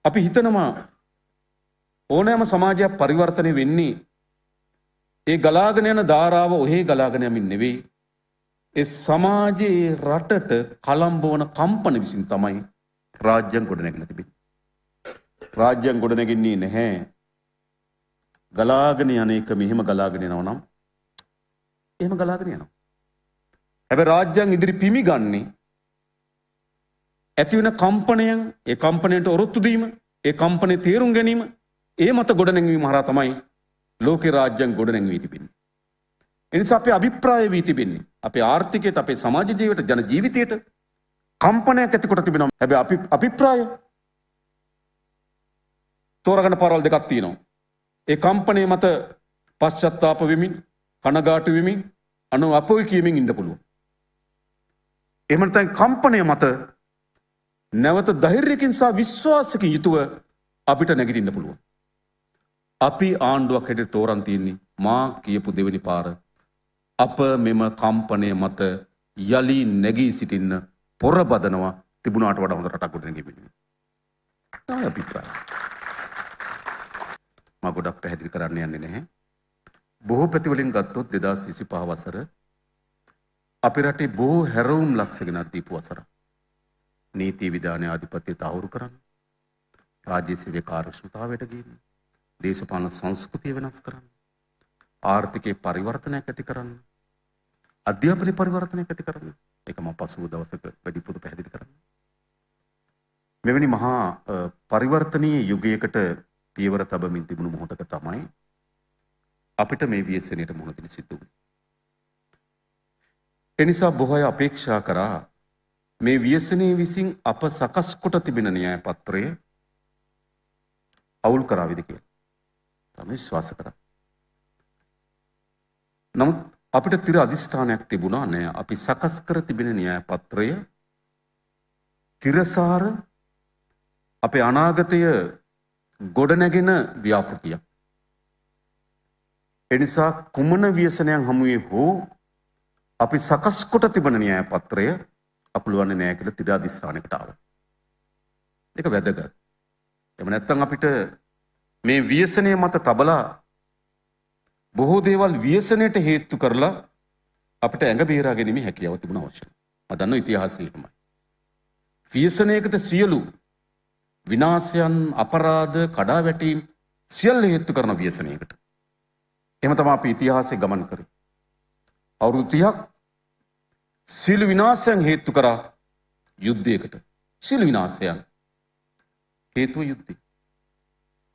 අපි හිතනවා ඕනෑම සමාජයක් පරිවර්තනය වෙන්නේ ඒ ගලාගෙන යන ධාරාව ඔහේ ගලාගෙන යමින් නෙවෙයි. ඒ සමාජයේ රටට කලම්බවන කම්පන විසින් තමයි රාජ්‍යයන් ගොඩනැගිලා තිබෙන්නේ. රාජ්‍යයන් ගොඩනැගෙන්නේ නැහැ. ගලාගෙන යන එක මෙහෙම ගලාගෙන යනවා නම් එහෙම ගලාගෙන යනවා. හැබැයි රාජ්‍යයන් ඉදිරි පිමි ගන්නේ ඇති වෙන කම්පනයන්, ඒ කම්පනයට ඔරොත්තු දීම, ඒ කම්පනයේ තේරුම් ගැනීම, ඒ මත ගොඩනැංවීම හරහා තමයි ලෝකේ රාජ්‍යයන් ගොඩනැංවී තිබෙන්නේ. ඒ නිසා අපේ අභිප්‍රාය වී තිබෙන්නේ අපේ ආර්ථිකයට, අපේ සමාජ ජීවිතයට, ජන ජීවිතයට කම්පනයක් ඇති කොට තිබෙනවා. හැබැයි අපි අභිප්‍රාය තෝරගන්න පාරවල් දෙකක් තියෙනවා. ඒ කම්පනය මත පශ්චාත්තාප වෙමින්, කනගාටු වෙමින්, අනු අපොයි කියමින් ඉන්න පුළුවන්. එහෙම නැත්නම් කම්පනය මත නැවත ධෛර්යකින් සහ විශ්වාසකින් යුතුව අපිට නැගිටින්න පුළුවන්. අපි ආණ්ඩුවක් හැටියට තෝරන් තියෙන්නේ මා කියපු දෙවෙනි පාර. අප මෙම කම්පනය මත යලි නැගී සිටින්න පොරබදනවා තිබුණාට වඩා හොඳ රටක් ගොඩනැගීම. තමයි අභිප්‍රාය. මා ගොඩක් පැහැදිලි කරන්න යන්නේ නැහැ. බොහෝ පැතිවලින් ගත්තොත් 2025 වසර අපේ රටේ බොහෝ හැරවුම් ලක්ෂ ගෙනත් දීපු වසරක්. නීති විධානය ආධිපත්‍ය තහවුරු කරන්න, රාජ්‍ය සේවයේ කාර්යක්ෂමතාවයට ගේන්න, දේශපාලන සංස්කෘතිය වෙනස් කරන්න, ආර්ථිකයේ පරිවර්තනයක් ඇති කරන්න, අධ්‍යාපනයේ පරිවර්තනයක් ඇති කරන්න. ඒක මම පසුගිය දවසක වැඩිපුර පැහැදිලි කරන්න. මෙවැනි මහා පරිවර්තනීය යුගයකට පියවර තබමින් තිබුණු මොහොතක තමයි අපිට මේ ව්‍යසනයට මුහුණ දෙන්න සිද්ධ වුණේ. එනිසා බොහෝ අය අපේක්ෂා කරා මේ ව්‍යසනයේ විසින් අප සකස් කොට තිබෙන න්‍යාය පත්‍රය අවුල් කරාවිද කියලා. තමයි විශ්වාස කරා. නමුත් අපිට තිර අධිෂ්ඨානයක් තිබුණා නෑ, අපි සකස් කර තිබෙන න්‍යාය පත්‍රය තිරසාර අපේ අනාගතය ගොඩනැගෙන ව්‍යාපෘතියක්. එනිසා කුමන ව්‍යසනයන් හමුවේ හෝ අපි සකස් කොට තිබෙන න්‍යාය පත්‍රය අපලුවන්නේ නෑ කියලා තිර අධිෂ්ඨානයකට ආවා. ඒක වැදගත්. එහෙම නැත්නම් අපිට මේ ව්‍යසනය මත තබලා බොහෝ දේවල් ව්‍යසනයට හේතු කරලා අපිට ඇඟ බේරා ගැනීමේ හැකියාව තිබුණ අවශ්‍යයි. මම දන්නවා ඉතිහාසය එහෙමයි. ව්‍යසනයකට සියලු විනාශයන්, අපරාධ, කඩාවැටීම් සියල්ල හේතු කරන ව්‍යසනයකට. එහෙම තමයි අපි ඉතිහාසයේ ගමන් කරේ. අවුරුදු 30ක් සියලු විනාශයන් හේතු කරා යුද්ධයකට. සියලු විනාශයන් හේතුව යුද්ධය.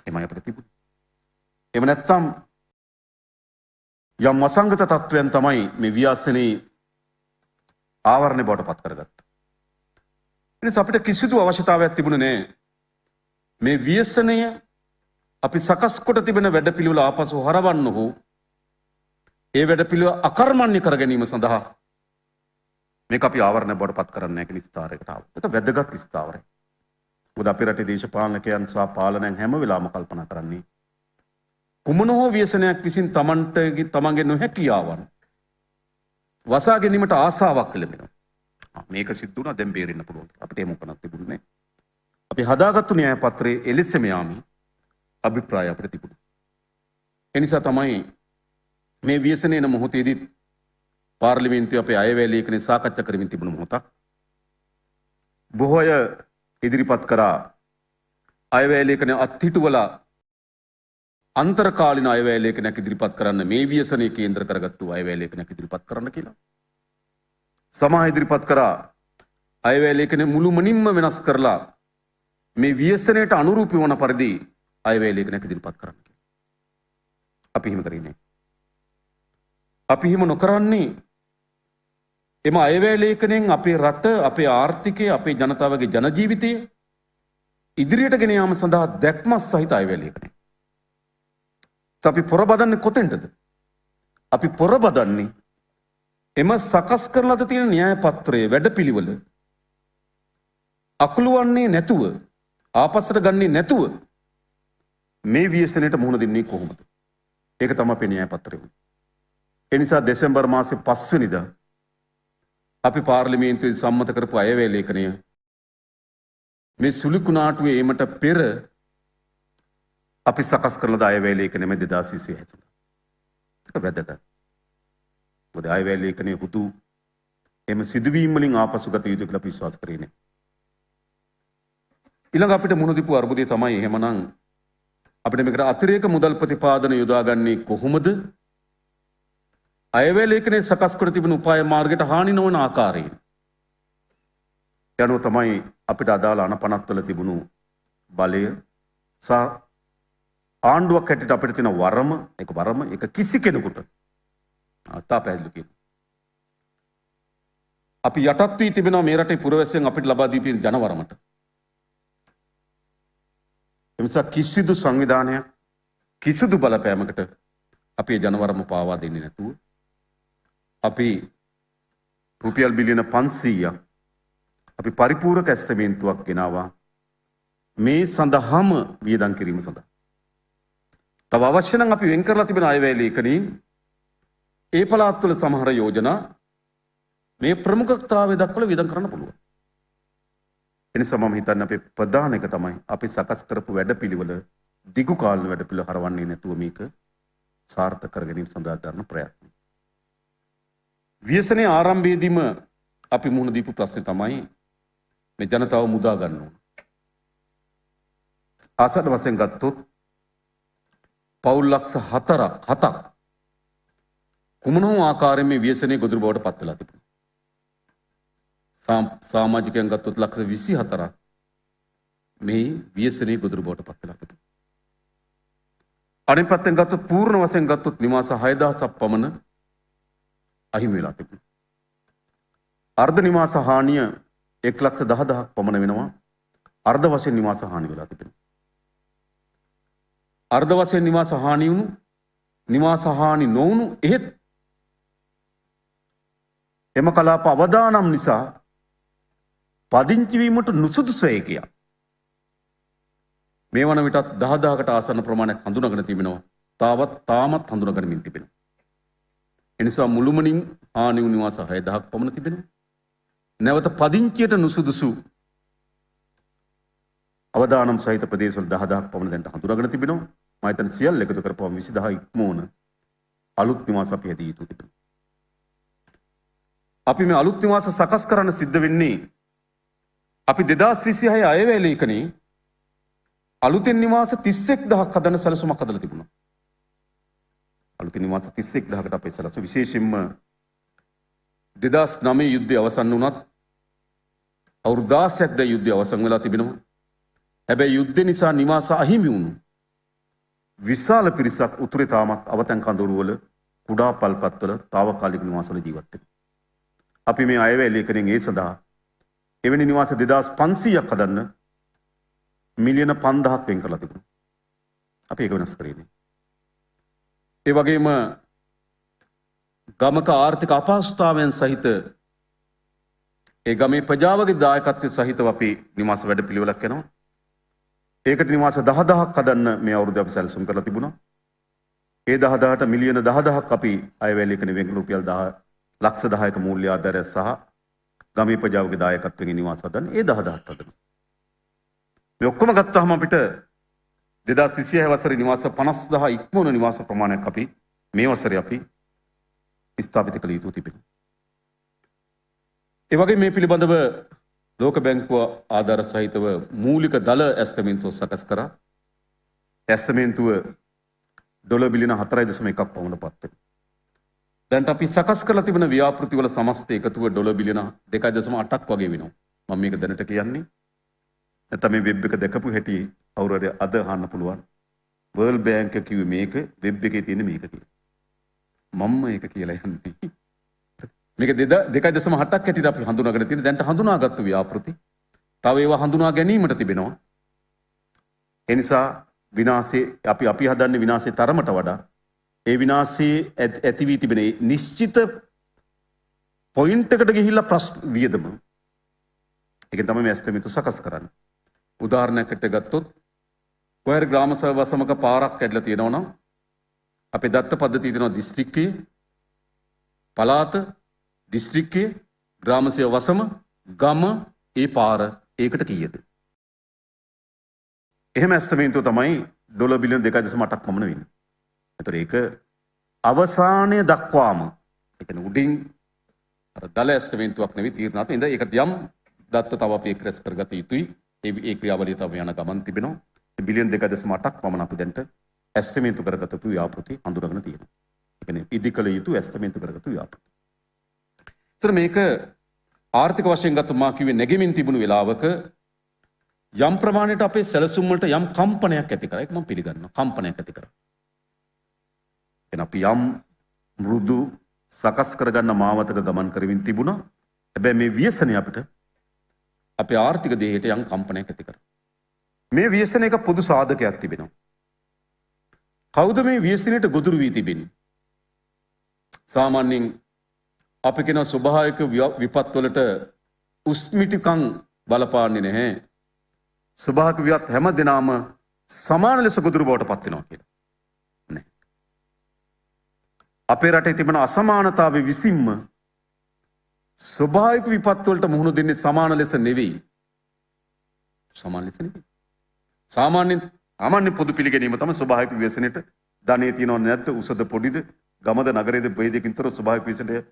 එමය අපිට තිබුණේ. එහෙම නැත්නම් යම් වසංගත තත්ත්වයන් තමයි මේ ව්‍යසනයේ ආවරණය බවට පත් කරගත්තා. එනිසා අපිට කිසිදු අවශ්‍යතාවයක් තිබුණේ නෑ. මේ ව්‍යසනය අපි සකස් කොට තිබෙන වැඩපිළිවෙල ආපසු හරවන්න හෝ ඒ වැඩපිළිවෙල අකර්මණ්‍ය කර ගැනීම සඳහා මේක අපි ආවරණය බවට පත් කරන්නේ නැහැ කියන ස්ථාවරයකට ආවා. ඒක වැදගත් ස්ථාවරයක්. මොකද අපේ රටේ දේශපාලකයන් සහ පාලනයන් හැම වෙලාවම කල්පනා කරන්නේ කුමන හෝ ව්‍යසනයක් විසින් තමන්ට තමන්ගේ නොහැකියාවන් වසා ගැනීමට ආසාවක් ලැබෙනවා. මේක සිද්ධ වුණා, දැන් බේරෙන්න පුළුවන්. අපිට එහෙම මොකක්වත් තිබුණේ නැහැ. අපි හදාගත්තු න්‍යාය පත්‍රයේ එලෙසම යාමි අභිප්‍රාය අපිට තිබුණා. ඒ නිසා තමයි මේ ව්‍යසනය එන මොහොතේදීත් පාර්ලිමේන්තුවේ අපේ අයවැය ලේඛනය සාකච්ඡා කරමින් තිබුණු මොහොතක් බොහෝ අය ඉදිරිපත් කරා අයවැය ලේඛනය අත්හිටුවලා අන්තර්කාලීන අයවැය ලේඛනයක් ඉදිරිපත් කරන්න, මේ ව්‍යසනය කේන්ද්‍ර කරගත්තු අයවැය ලේඛනයක් ඉදිරිපත් කරන්න කියලා. සමහර ඉදිරිපත් කරා අයවැය ලේඛනය මුළුමනින්ම වෙනස් කරලා මේ ව්‍යසනයට අනුරූපී වන පරිදි අයවැය ලේඛනයක් ඉදිරිපත් කරන්න කියලා. අපි එහෙම කරේ නෑ. අපි එහෙම නොකරන්නේ එම අයවැය ලේඛනයෙන් අපේ රට, අපේ ආර්ථිකය, අපේ ජනතාවගේ ජන ජීවිතය ඉදිරියට ගෙන යාම සඳහා දැක්මක් සහිත අයවැය ලේඛනයක්. අපි පොරබදන්නේ කොතෙන්ටද? අපි පොරබදන්නේ එම සකස් කරන ලද තියෙන න්‍යාය පත්‍රයේ වැඩපිළිවෙල අකුළුවන්නේ නැතුව, ආපස්සට ගන්නේ නැතුව මේ ව්‍යසනයට මුහුණ දෙන්නේ කොහොමද? ඒක තමයි අපේ න්‍යාය පත්‍රය. ඒ නිසා දෙසැම්බර් මාසේ 5 වෙනිදා අපි පාර්ලිමේන්තුවේ සම්මත කරපු අයවැය ලේඛනය මේ සුළි කුණාටුවේ ඒමට පෙර අපි සකස් කරන ලද අයවැය ලේඛනය 2026 සඳහා. ඒක වැදගත්. මොකද අයවැය ලේඛනයේ හුදු එම සිදුවීම් වලින් ආපසු ගත යුතු කියලා අපි විශ්වාස කරේ නෑ. ඊළඟ අපිට මුහුණ දීපු අර්බුදය තමයි එහෙමනම් අපිට මේකට අතිරේක මුදල් ප්‍රතිපාදන යොදාගන්නේ කොහොමද? අයවැය ලේඛනයේ සකස් කර තිබෙන උපාය මාර්ගයට හානි නොවන ආකාරයෙන්. යනුව තමයි අපිට අදාළ අනපනත්වල තිබුණු බලය සහ ආණ්ඩුවක් හැටියට අපිට තියෙන වරම, ඒක වරම, ඒක කිසි කෙනෙකුට තා පැහැදිලි කියනවා. අපි යටත් වී තිබෙනවා මේ රටේ පුරවැසියන් අපිට ලබා දී තියෙන ජනවරමට. එනිසා කිසිදු සංවිධානයක් කිසිදු බලපෑමකට අපි ජනවරම පාවා දෙන්නේ නැතුව අපි රුපියල් බිලියන 500ක් අපි පරිපූර්ණක ඇස්තමේන්තුවක් ගෙනාවා මේ සඳහාම වියදම් කිරීම සඳහා. තව අවශ්‍ය නම් අපි වෙන් කරලා තිබෙන අයවැය ලේඛනයෙන් ඒ පළාත්වල සමහර යෝජනා මේ ප්‍රමුඛතාවය දක්වලා වියදම් කරන්න පුළුවන්. එනිසා මම හිතන්නේ අපේ ප්‍රධාන එක තමයි අපි සකස් කරපු වැඩපිළිවෙල දිගු කාලින වැඩපිළිවෙල හරවන්නේ නැතුව මේක සාර්ථක කර ගැනීම සඳහා දරන ප්‍රයත්න. ව්‍යසනයේ ආරම්භයේදීම අපි මුහුණ දීපු ප්‍රශ්නේ තමයි මේ ජනතාව මුදා ගන්න ඕන. ආසන්න වශයෙන් ගත්තොත් පවුල් ලක්ෂ 4ක් 7ක් කුමන හෝ ආකාරයෙන් මේ ව්‍යසනයේ ගොදුරු බවට පත් වෙලා තිබුණා. සමාජිකයන් ගත්තොත් ලක්ෂ 24ක් මේ ව්‍යසනයේ ගොදුරු බවට පත් වෙලා තිබුණා. අනිත් පැත්තෙන් ගත්තොත් පූර්ණ වශයෙන් ගත්තොත් නිවාස 6000ක් පමණ අහිමි වෙලා තිබුණා. අර්ධ නිවාස හානිය 1,10,000ක් පමණ වෙනවා. අර්ධ වශයෙන් නිවාස හානි වෙලා තිබෙනවා. අර්ධ වශයෙන් නිවාස හානි වුණු, නිවාස හානි නොවුණු එහෙත් එම කලාප අවදානම් නිසා පදිංචි වීමට නුසුදුසු වේ කියා මේ වන විටත් 10,000කට ආසන්න ප්‍රමාණයක් හඳුනාගෙන තිබෙනවා. තාමත් හඳුනාගනිමින් තිබෙනවා. එනිසා මුළුමනින් හානි වූ නිවාස 6000ක් පමණ තිබෙනවා. නැවත පදිංචියට නුසුදුසු අවදානම් සහිත ප්‍රදේශවල 10,000ක් පමණ දැනට හඳුනාගෙන තිබෙනවා. මම හිතන්නේ සියල්ල එකතු කරපුවම 20,000 ඉක්මවන අලුත් නිවාස අපි හැදී යුතු තිබෙනවා. අපි මේ අලුත් නිවාස සකස් කරන්න සිද්ධ වෙන්නේ අපි 2026 අයවැය ලේඛනයේ අලුතෙන් නිවාස 31,000ක් හදන සැලසුමක් හදලා තිබුණා. අලුතෙන් නිවාස 31,000කට අපේ සැලසුම විශේෂයෙන්ම 2009 යුද්ධය අවසන් වුණත් අවුරුදු 16ක් දැන් යුද්ධය අවසන් වෙලා තිබෙනවා. හැබැයි යුද්ධ නිසා නිවාස අහිමි වුණු විශාල පිරිසක් උතුරේ තාමත් අවතැන් කඳවුරු වල කුඩා පල්පත්වල තාවකාලික නිවාසවල ජීවත් වෙනවා. අපි මේ අයවැය ලේඛනයෙන් ඒ සඳහා එවැනි නිවාස 2500ක් හදන්න මිලියන 5000ක් වෙන් කරලා තිබුණා. අපි ඒක වෙනස් කරේ නෑ. ඒ වගේම ගමක ආර්ථික අපහසුතාවයන් සහිත ඒ ගමේ ප්‍රජාවගේ දායකත්වය සහිතව අපි නිවාස වැඩපිළිවෙලක් යනවා. ඒකට නිවාස 10,000ක් හදන්න මේ අවුරුද්ද අපි සැලසුම් කරලා තිබුණා. ඒ 10,000ට මිලියන 10,000ක් අපි අයවැය ලේඛනයෙන් වෙන් කළ රුපියල් 10 ලක්ෂ 10ක මූල්‍ය ආධාරය සහ ගමේ ප්‍රජාවගේ දායකත්වයෙන් නිවාස හදන්න ඒ 10,000ක් හදනවා. මේ ඔක්කොම ගත්තාම අපිට 2026 වසරේ නිවාස 50,000 ඉක්මවන නිවාස ප්‍රමාණයක් අපි මේ වසරේ අපි ස්ථාපිත කළ යුතු තිබෙනවා. ඒ වගේ මේ පිළිබඳව ලෝක බැංකුව ආධාර සහිතව මූලික දළ ඇස්තමේන්තුව සකස් කරා. ඇස්තමේන්තුව ඩොලර් බිලියන 4.1ක් පමණ පත් වෙනවා. දැන්ට අපි සකස් කරලා තිබෙන ව්‍යාපෘති වල සමස්ත එකතුව ඩොලර් බිලියන 2.8ක් වගේ වෙනවා. මම මේක දැනට කියන්නේ. නැත්නම් මේ වෙබ් එක දැකපු හැටි කවුරු හරි අද අහන්න පුළුවන්. වර්ල්ඩ් බැංක් එක කිව්වේ මේක, වෙබ් එකේ තියෙන මේක කියලා. මම්ම ඒක කියලා යන්නේ. මේක 2.8ක් හැටියට අපි හඳුනාගෙන තියෙන දැන්ට හඳුනාගත්තු ව්‍යාපෘති. තව ඒවා හඳුනා ගැනීමට තිබෙනවා. ඒ නිසා විනාශේ අපි හදන්නේ විනාශේ තරමට වඩා ඒ විනාශයේ ඇති වී තිබෙන නිශ්චිත පොයින්ට් එකට ගිහිල්ලා ප්‍රශ්න වියදම. ඒකෙන් තමයි මේ ඇස්තමේන්තු සකස් කරන්නේ. උදාහරණයකට ගත්තොත් කොහේ හරි ග්‍රාම සභාව සමග පාරක් කැඩලා තියෙනවා නම් අපේ දත්ත පද්ධතිය තියෙනවා දිස්ත්‍රික්කයේ, පළාත, දිස්ත්‍රික්කයේ, ග්‍රාම සේවා වසම, ගම, ඒ පාර ඒකට කීයද? එහෙම ඇස්තමේන්තුව තමයි ඩොලර් බිලියන 2.8ක් පමණ වෙන්නේ. ඒතර ඒක අවසානය දක්වාම, ඒ කියන්නේ උඩින් අර දල ඇස්තමේන්තුවක් නෙවෙයි තීරණාත්මක. ඉතින් ඒකට යම් දත්ත තව අපි එක් රැස් කරගත යුතුයි. ඒ ක්‍රියාවලිය තව යන ගමන් තිබෙනවා. බිලියන 2.8ක් පමණ අපි දැන්ට ඇස්තමේන්තු කරගත යුතු ව්‍යාපෘති හඳුනාගෙන තියෙනවා. ඒ කියන්නේ ඉදිකළ යුතු ඇස්තමේන්තු කරගත ව්‍යාපෘති. ඒතර මේක ආර්ථික වශයෙන් ගත්තොත් මා කිව්වේ නැගෙමින් තිබුණු වෙලාවක යම් ප්‍රමාණයට අපේ සැලසුම් වලට යම් කම්පනයක් ඇති කරා. ඒක මම පිළිගන්නවා. කම්පනයක් ඇති කරා. එහෙනම් අපි යම් මෘදු සකස් කරගන්න මාවතක ගමන් කරමින් තිබුණා. හැබැයි මේ ව්‍යසනය අපිට අපේ ආර්ථික දේහයට යම් කම්පනයක් ඇති කරා. මේ ව්‍යසනයක පොදු සාධකයක් තිබෙනවා. කවුද මේ ව්‍යසනයට ගොදුරු වී තිබෙන්නේ? සාමාන්‍යයෙන් අපි කියන ස්වභාවික විපත් වලට උස්මිටිකම් බලපාන්නේ නැහැ. ස්වභාවික විපත් හැම දිනම සමාන ලෙස ගොදුරු බවට පත් වෙනවා කියලා. නෑ. අපේ රටේ තිබෙන අසමානතාවය විසින්ම ස්වභාවික විපත් වලට මුහුණ දෙන්නේ සමාන ලෙස නෙවෙයි. සමාන ලෙස නෙවෙයි. සාමාන්‍ය පොදු පිළිගැනීම තමයි ස්වභාවික ව්‍යසනයට ධනෙ තියනවද නැද්ද, උසද පොඩිද, ගමද නගරේද බෙහෙදකින් තොර ස්වභාවික ව්‍යසනයට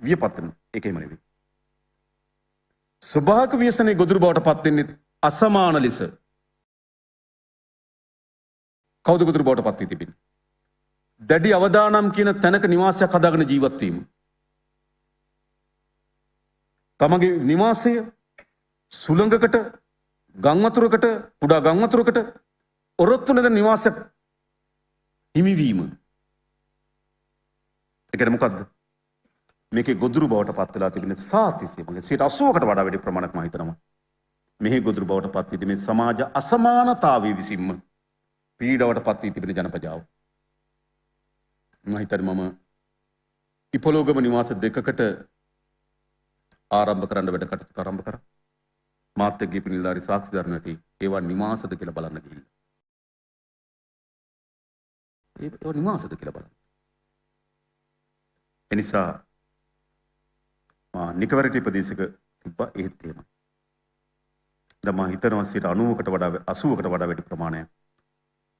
වියපත් වෙනවා. ඒක එහෙම නෙවෙයි. ස්වභාවික ව්‍යසනයේ ගොදුරු බවට පත් වෙන්නේ අසමාන ලෙස. කවුද ගොදුරු බවට පත් වී තිබෙන්නේ? දැඩි අවදානම් කියන තැනක නිවාසයක් හදාගෙන ජීවත් වීම. තමගේ නිවාසය සුළඟකට, ගම් වතුරකට, කුඩා ගම් වතුරකට ඔරොත්තු නැද නිවාසයක් හිමිවීම. ඒ කියන්නේ මොකද්ද? මේකේ ගොදුරු බවට පත් වෙලා තිබෙන සාතිසිය මගේ 80කට වඩා වැඩි ප්‍රමාණයක් මම හිතනවා. මෙහි ගොදුරු බවට පත් වී තිබෙන සමාජ අසමානතාවය විසින්ම පීඩාවට පත් වී තිබෙන ජනපජාව. මම හිතන්නේ මම ඉපලෝගම නිවාස දෙකකට ආරම්භ කරන්න වැඩ කටයුතු ආරම්භ කරා. මාත් එක්ක ගියපු නිලධාරි සාක්ෂි දරන ඇති ඒවා නිවාසද කියලා බලන්න ගිහිල්ලා. ඒවා නිවාසද කියලා බලන්න. එනිසා මා නිකවැරටි ප්‍රදේශයක තිබ්බා, ඒත් එහෙමයි. දැන් මා හිතනවා 90කට වඩා 80කට වඩා වැඩි ප්‍රමාණයක්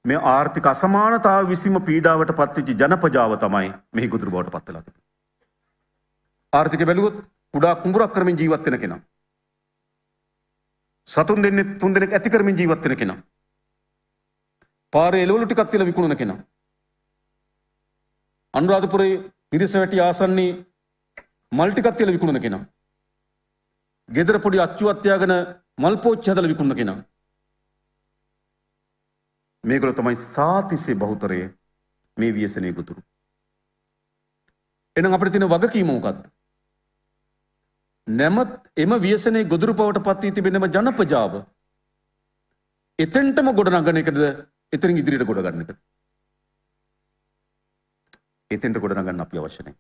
මේ ආර්ථික අසමානතාව විසින්ම පීඩාවට පත්වෙච්ච ජනපජාව තමයි මෙහි ගොදුරු බවට පත් වෙලා තිබෙන්නේ. ආර්ථික බැලුවොත් කුඩා කුඹුරක් කරමින් ජීවත් වෙන කෙනා, සතුන් දෙන්නේ තුන් දෙනෙක් ඇති කරමින් ජීවත් වෙන කෙනා, පාරේ එළවලු ටිකක් තියලා විකුණන කෙනා, අනුරාධපුරේ මිරිසවැටි ආසන්නයේ මල් ටිකක් තියලා විකුණන කෙනා, ගෙදර පොඩි අච්චුවක් තියාගෙන මල් පෝච්චි හදලා විකුණන කෙනා, මේගොල්ලෝ තමයි සාතිසේ බහුතරය මේ ව්‍යසනයේ ගොදුරු. එහෙනම් අපිට තියෙන වගකීම මොකද්ද? නැමත් එම ව්‍යසනයේ ගොදුරු බවට පත් වී තිබෙනම ජනපජාව එතෙන්ටම ගොඩ නගන එකද, එතනින් ඉදිරියට ගොඩ ගන්න එකද? එතෙන්ට ගොඩ නගන්න අපි අවශ්‍ය නැහැ.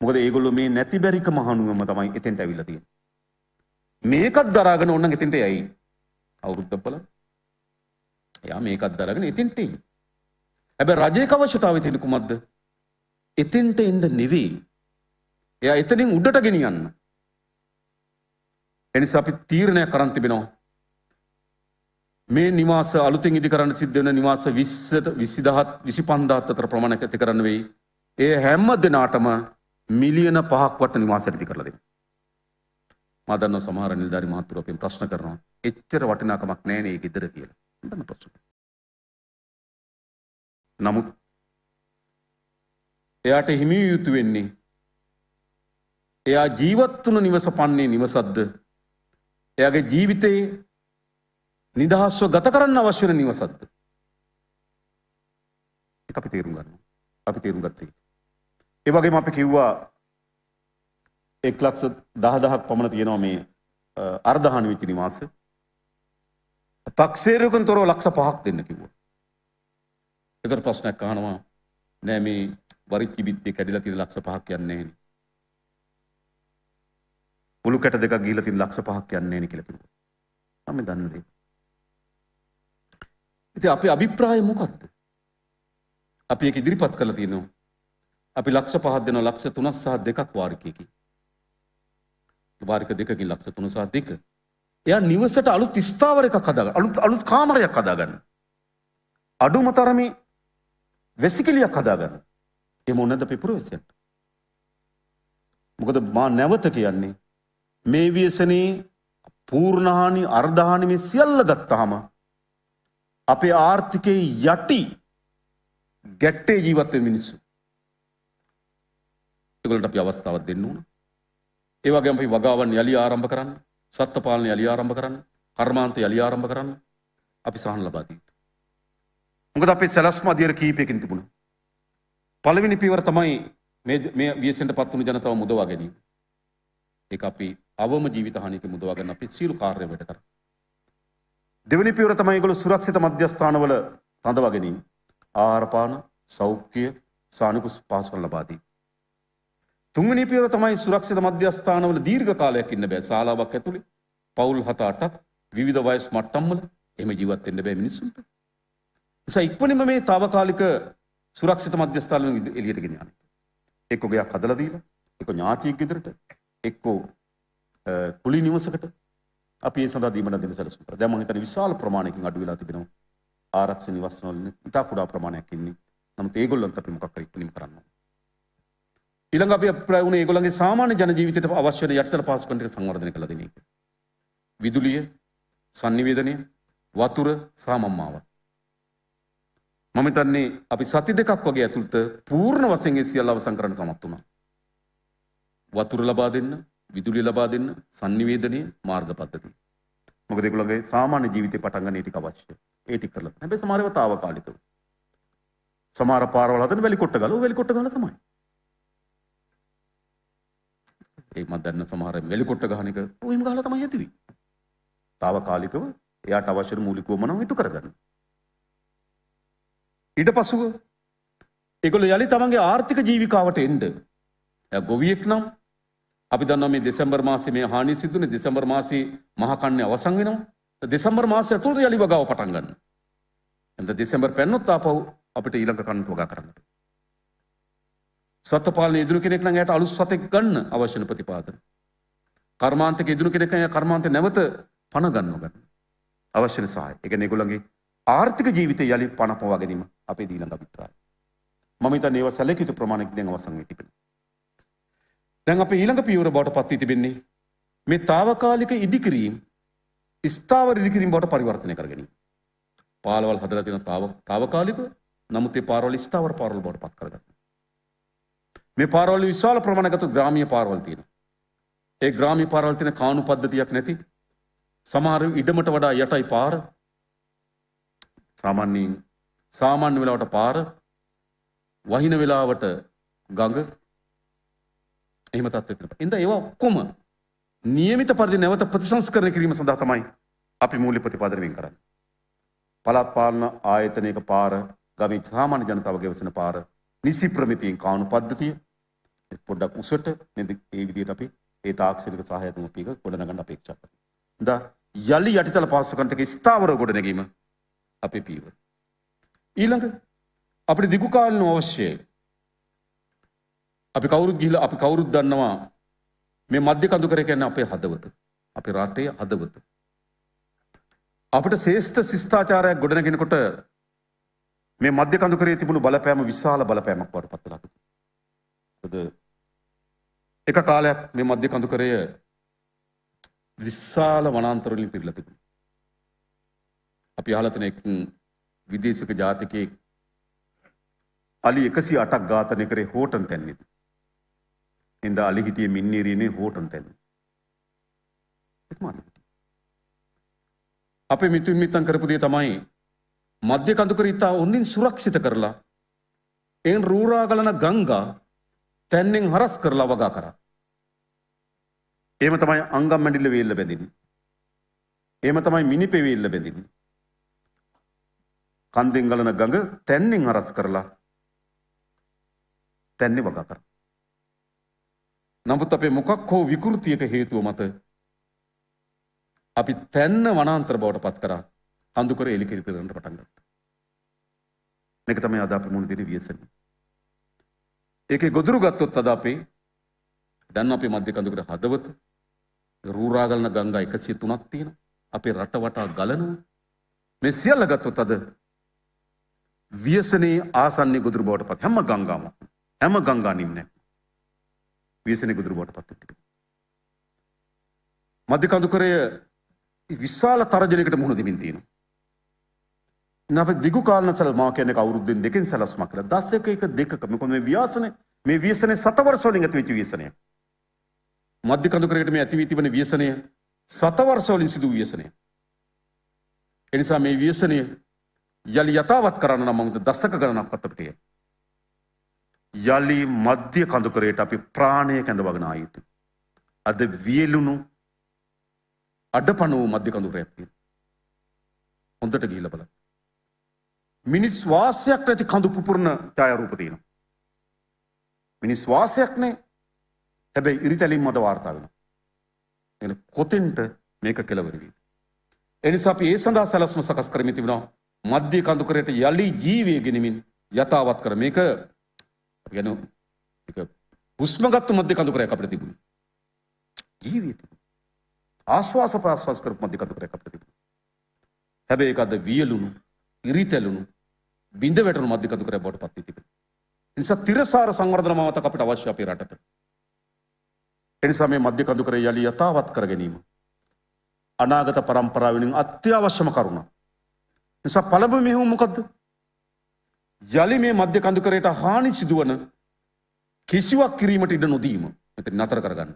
මොකද ඒගොල්ලෝ මේ නැති බැරිකම හනුවම තමයි එතෙන්ට ඇවිල්ලා තියෙන්නේ. මේකත් දරාගෙන ඕනනම් එතෙන්ට යයි. අවුරුද්දක් බලන්න. එයා මේකත් දරාගෙන එතෙන්ට එයි. හැබැයි රජයක අවශ්‍යතාවය තියෙන කුමක්ද? එතෙන්ට එන්න නෙවෙයි. එයා එතනින් උඩට ගෙනියන්න. එනිසා අපි තීරණයක් අරන් තිබෙනවා. මේ නිවාස අලුතෙන් ඉදි කරන්න සිද්ධ වෙන නිවාස 20ට 20000 25000 අතර ප්‍රමාණයක් ඇති කරන්න වෙයි. ඒ හැම දිනාටම මිලියන 5ක් වට නිවාස ඉදි කරලා දෙන්න. මා දන්නවා සමහර නිලධාරි මහත්තුරු අපෙන් ප්‍රශ්න කරනවා. එච්චර වටිනාකමක් නෑ නේ ඒ ගෙදර කියලා. මම දන්න ප්‍රශ්න. නමුත් එයාට හිමි විය යුතු වෙන්නේ එයා ජීවත් වුණ නිවස පන්නේ නිවසක්ද, එයාගේ ජීවිතේ නිදහස්ව ගත කරන්න අවශ්‍ය වෙන නිවසක්ද? ඒක අපි තේරුම් ගන්නවා. අපි තේරුම් ගත්තේ. ඒ වගේම අපි කිව්වා 1,10,000ක් පමණ තියෙනවා මේ අර්ධහානි වෙච්ච නිවාස. තක්සේරුවකින් තොරව 5 ලක්ෂ දෙන්න කිව්වා. ඒතර ප්‍රශ්නයක් අහනවා, නෑ මේ වරිච්චි බිත්තිය කැඩිලා තියෙන 5 ලක්ෂ යන්නේ නෑනේ. මුළු කැට දෙකක් ගිහිලා තියෙන 5 ලක්ෂ යන්නේ නෑනේ කියලා කිව්වා. මම දන්න දේ. ඉතින් අපේ අභිප්‍රාය මොකද්ද? අපි ඒක ඉදිරිපත් කරලා තියෙනවා. අපි 5 ලක්ෂ දෙනවා 3.5 ලක්ෂ වාරිකයකින්. වාරික දෙකකින් 3.5 ලක්ෂ. එයා නිවසට අලුත් ස්ථාවර එකක් හදාගන්න, අලුත් අලුත් කාමරයක් හදාගන්න. අඩුම තරමේ වෙසිකිලියක් හදාගන්න. එහෙම ඕනේ නැද්ද අපේ පුරවැසියන්ට? මොකද මා නැවත කියන්නේ මේ ව්‍යසනයේ පූර්ණ හානි, අර්ධ හානි මේ සියල්ල ගත්තාම අපේ ආර්ථිකයේ යටි ගැට්ටේ ජීවත් වෙන මිනිස්සු. ඒගොල්ලන්ට අපි අවස්ථාවක් දෙන්න ඕන. ඒ වගේම අපි වගාවන් යලි ආරම්භ කරන්න, සත්ත්ව පාලනය යලි ආරම්භ කරන්න, කර්මාන්ත යලි ආරම්භ කරන්න අපි සහන ලබා දෙන්න. මොකද අපේ සැලැස්ම අධියර කීපයකින් තිබුණා. පළවෙනි පියවර තමයි මේ මේ ව්‍යසනයට පත් වුණු ජනතාව මුදවා ගැනීම. ඒක අපි අවම ජීවිත හානියක මුදවා ගන්න අපි සියලු කාර්ය වැඩ කරා. දෙවෙනි පියවර තමයි ඒගොල්ලෝ සුරක්ෂිත මධ්‍යස්ථානවල රඳවා ගැනීම. ආහාර පාන, සෞඛ්‍ය, සානුකූල පහසුකම් ලබා දීම. තුන්වෙනි පියවර තමයි සුරක්ෂිත මධ්‍යස්ථානවල දීර්ඝ කාලයක් ඉන්න බෑ. ශාලාවක් ඇතුලේ පවුල් 7-8ක් විවිධ වයස් මට්ටම් වල එහෙම ජීවත් වෙන්න බෑ මිනිස්සුන්ට. නිසා ඉක්මනින්ම මේ තාවකාලික සුරක්ෂිත මධ්‍යස්ථාන වලින් එළියට ගෙන යන්න. එක්ක ගෙයක් හදලා දීලා, එක්ක ඥාතියෙක් ගෙදරට, එක්ක කුලී නිවසකට අපි ඒ සඳහා දීමන දෙන සැලසුම් කරා. දැන් මම හිතන්නේ විශාල ප්‍රමාණයකින් අඩු වෙලා තිබෙනවා. ආරක්ෂක නිවස් වල ඉතා කුඩා ප්‍රමාණයක් ඉන්නේ. නමුත් ඒගොල්ලන්ට අපි මොකක් හරි ඉක්මනින්ම කරන්න ඕනේ. ඊළඟ අපි අභිප්‍රාය වුණේ ඒගොල්ලන්ගේ සාමාන්‍ය ජන ජීවිතයට අවශ්‍ය වෙන යටිතල පහසුකම් ටික සංවර්ධනය කරලා දෙන එක. විදුලිය, සන්නිවේදනය, වතුර සහ මම්මාව. මම හිතන්නේ අපි සති දෙකක් වගේ ඇතුළත පූර්ණ වශයෙන් ඒ සියල්ල අවසන් කරන්න සමත් වුණා. වතුර ලබා දෙන්න, විදුලිය ලබා දෙන්න, සන්නිවේදනය, මාර්ග පද්ධතිය. මොකද ඒගොල්ලන්ගේ සාමාන්‍ය ජීවිතේ පටන් ගන්න ඒ ටික අවශ්‍යයි. ඒ ටික කරලා. හැබැයි සමහර ඒවා තාවකාලිකව. සමහර පාරවල් හදන වැලි කොට්ට ගාලා, ඔය වැලි කොට්ට ගාලා තමයි. ඒ මම දන්න සමහර වැලි කොට්ට ගහන එක ඔය එහෙම ගහලා තමයි හැදුවේ. තාවකාලිකව එයාට අවශ්‍ය මූලික වමනම් ඉටු කරගන්න. ඊට පසුව ඒගොල්ලෝ යලි තමන්ගේ ආර්ථික ජීවිකාවට එන්න. එයා ගොවියෙක් නම් අපි දන්නවා මේ දෙසැම්බර් මාසේ මේ හානිය සිදුනේ දෙසැම්බර් මාසේ මහ කන්නේ අවසන් වෙනවා. දෙසැම්බර් මාසය ඇතුළත යලි වගාව පටන් ගන්න. එහෙනම් දෙසැම්බර් පැන්නොත් ආපහු අපිට ඊළඟ කන්නට වගා කරන්න. සත්ව පාලනය යෙදුණු කෙනෙක් නම් එයාට අලුත් සතෙක් ගන්න අවශ්‍ය වෙන ප්‍රතිපාදන. කර්මාන්තක යෙදුණු කෙනෙක් නම් එයා කර්මාන්තේ නැවත පණ ගන්නව ගන්න. අවශ්‍ය වෙන සහාය. ඒ කියන්නේ ඒගොල්ලන්ගේ ආර්ථික ජීවිතය යලි පණ පවා ගැනීම අපේ ඊළඟ අභිප්‍රායය. මම හිතන්නේ ඒවා සැලකිය යුතු ප්‍රමාණයක් දැන් අවසන් වී තිබෙනවා. දැන් අපේ ඊළඟ පියවර බවට පත් වී තිබෙන්නේ මේ තාවකාලික ඉදිකිරීම් ස්ථාවර ඉදිකිරීම් බවට පරිවර්තනය කර ගැනීම. පාලවල් හදලා තියෙන තාවකාලිකව, නමුත් ඒ පාරවල් ස්ථාවර පාරවල් බවට පත් කරගන්න. මේ පාරවල් විශාල ප්‍රමාණයකට ග්‍රාමීය පාරවල් තියෙනවා. ඒ ග්‍රාමීය පාරවල් තියෙන කානු පද්ධතියක් නැති, සමහර ඉඩමට වඩා යටයි පාර, සාමාන්‍යයෙන් සාමාන්‍ය වෙලාවට පාර, වහින වෙලාවට ගඟ, එහෙම තත්ත්වයක් තියෙනවා. ඉතින් ඒවා ඔක්කොම නියමිත පරිදි නැවත ප්‍රතිසංස්කරණය කිරීම සඳහා තමයි අපි මූල්‍ය ප්‍රතිපාදන වෙන් කරන්නේ. පළාත් පාලන ආයතනයක පාර, ගමේ සාමාන්‍ය ජනතාව ගෙවසන පාර, නිසි ප්‍රමිතියෙන් කානු පද්ධතිය පොඩ්ඩක් උසට නේද, ඒ විදිහට අපි ඒ තාක්ෂණික සහාය තුන අපි ගොඩනගන්න අපේක්ෂා කරනවා. ඉතින් යලි යටිතල පහසුකම් ටික ස්ථාවරව ගොඩනැගීම අපේ පියවර. ඊළඟ අපිට දිගු කාලිනව අවශ්‍යයි. අපි කවුරුත් ගිහිල්ලා අපි කවුරුත් දන්නවා මේ මධ්‍ය කඳුකරය කියන්නේ අපේ හදවත. අපේ රටේ හදවත. අපිට ශ්‍රේෂ්ඨ ශිෂ්ටාචාරයක් ගොඩනගෙනකොට මේ මධ්‍ය කඳුකරයේ තිබුණු බලපෑම විශාල බලපෑමක් බවට පත් වෙලා තිබුණා. මොකද එක කාලයක් මේ මධ්‍ය කඳුකරය විශාල වනාන්තර වලින් පිරලා තිබුණා. අපි අහලා තියෙන එක් විදේශික ජාතිකයෙක් අලි 108ක් ඝාතනය කරේ හෝටන් තැන්නේදී. ඉඳ අලි හිටියේ මින්නීරියනේ හෝටන් තැන්නේ. එතුමා අපේ මිතුන් මිත්තන් කරපු දේ තමයි මධ්‍ය කඳුකර ඉතා හොඳින් සුරක්ෂිත කරලා එන් රූරා ගලන ගංගා තැන්නෙන් හරස් කරලා වගා කරා. එහෙම තමයි අංගම් මැඩිල්ල වේල්ල බැඳින්නේ. එහෙම තමයි මිනිපේ වේල්ල බැඳින්නේ. කන්දෙන් ගලන ගඟ තැන්නෙන් හරස් කරලා තැන්නේ වගා කරා. නමුත් අපේ මොකක් හෝ විකෘතියක හේතුව මත අපි තැන්න වනාන්තර බවට පත් කරා. කඳුකර එලිකිරි කරන්න පටන් ගත්තා. මේක තමයි අද අපි මුණ දෙන ව්‍යසනය. ඒකේ ගොදුරු ගත්තොත් අද අපි දැන් අපේ මධ්‍ය කඳුකර හදවත රූරා ගලන ගංගා 103ක් තියෙනවා. අපේ රට වටා ගලනවා. මේ සියල්ල ගත්තොත් අද ව්‍යසනයේ ආසන්නයේ ගොදුරු බවට පත් හැම ගංගාවක්ම, හැම ගංගා නිම්නයක්ම ව්‍යසනයේ ගොදුරු බවට පත් වෙලා තිබෙනවා. මධ්‍ය කඳුකරය විශාල තර්ජනයකට මුහුණ දෙමින් තියෙනවා. අපි දිගු කාලන මා කියන්නේ අවුරුද්දෙන් දෙකෙන් සැලසුමක් කියලා. දශක එක දෙකක මොකද මේ ව්‍යසනය, මේ ව්‍යසනය සත වර්ෂ වලින් ඇති වෙච්ච ව්‍යසනයක්. මධ්‍ය කඳුකරයට මේ ඇති වී තිබෙන ව්‍යසනය සත වර්ෂ වලින් සිදු වූ ව්‍යසනය. ඒ නිසා මේ ව්‍යසනය යලි යථාවත් කරන්න නම් මම දශක ගණනක්වත් අපිට යලි මධ්‍ය කඳුකරයට අපි ප්‍රාණය කැඳවගෙන ආ යුතුයි. අද වියලුණු අඩපණ වූ මධ්‍ය කඳුකරයක් තියෙනවා. හොඳට ගිහිල්ලා බලන්න. මිනිස් වාසයක් නැති කඳු පුපුරන ඡායාරූප තියෙනවා. මිනිස් වාසයක් නෑ. හැබැයි ඉරිතැලින් මත වාර්තා වෙනවා. එන කොතෙන්ට මේක කෙලවර වේද? ඒ නිසා අපි ඒ සඳහා සැලැස්ම සකස් කරමින් තිබෙනවා. මධ්‍ය කඳුකරයට යලි ජීවය ගෙනමින් යථාවත් කර මේක අපි කියන්නේ මේක හුස්මගත්තු මධ්‍ය කඳුකරයක් අපිට තිබුණේ. ජීවිතය තිබුණේ. ආශ්වාස ප්‍රාශ්වාස කරපු මධ්‍ය කඳුකරයක් අපිට තිබුණේ. හැබැයි ඒක අද වියලුණු, ඉරිතැලුණු, බිඳ වැටුණු මධ්‍ය කඳුකරයක් බවට පත් වී තිබෙනවා. ඒ නිසා තිරසාර සංවර්ධන මාවතක් අපිට අවශ්‍ය අපේ රටට. ඒ නිසා මේ මධ්‍ය කඳුකරය යලි යථාවත් කර ගැනීම අනාගත පරම්පරාව වෙනුවෙන් අත්‍යවශ්‍යම කරුණක්. නිසා පළමු මෙහෙයුම මොකද්ද? යලි මේ මධ්‍ය කඳුකරයට හානි සිදුවන කිසිවක් කිරීමට ඉඩ නොදීම. මෙතන නතර කරගන්න.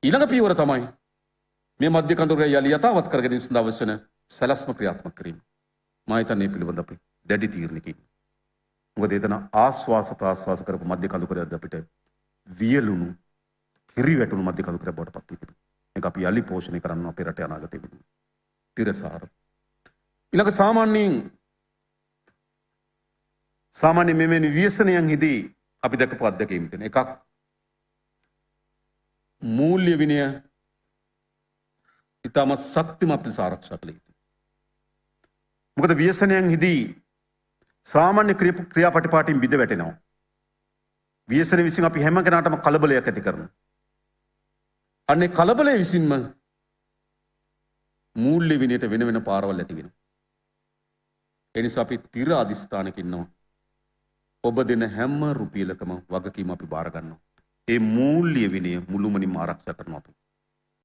ඊළඟ පියවර තමයි මේ මධ්‍ය කඳුකරය යලි යථාවත් කර ගැනීම සඳහා අවශ්‍ය වන සැලැස්ම ක්‍රියාත්මක කිරීම. මා හිතන්නේ මේ පිළිබඳ අපි දැඩි තීරණයකින්. මොකද එතන ආස්වාස ප්‍රාස්වාස කරපු මධ්‍ය කඳුකරය අපිට වියලුණු, කිරි වැටුණු මධ්‍ය කඳුකරය බවට පත් වී තිබෙනවා. මේක අපි යලි පෝෂණය කරන්න අපේ රටේ අනාගතය වෙනුවෙන්. තිරසාර. ඊළඟ සාමාන්‍ය මෙවැනි ව්‍යසනයන්හිදී අපි දැකපු අත්දැකීම් තියෙන එකක් මූල්‍ය විනය ඉතාමත් ශක්තිමත් ලෙස ආරක්ෂා කළ යුතුයි. මොකද ව්‍යසනයන්හිදී සාමාන්‍ය ක්‍රියාපටිපාටින් බිඳ වැටෙනවා. ව්‍යසන විසින් අපි හැම කෙනාටම කලබලයක් ඇති කරනවා. අන්නේ කලබලය විසින්ම මූල්‍ය විනයට වෙන වෙන පාරවල් ඇති වෙනවා. ඒ නිසා අපි තිර අධිෂ්ඨානක ඉන්නවා. ඔබ දෙන හැම රුපියලකම වගකීම අපි බාර ගන්නවා. ඒ මූල්‍ය විනය මුළුමනින්ම ආරක්ෂා කරනවා අපි.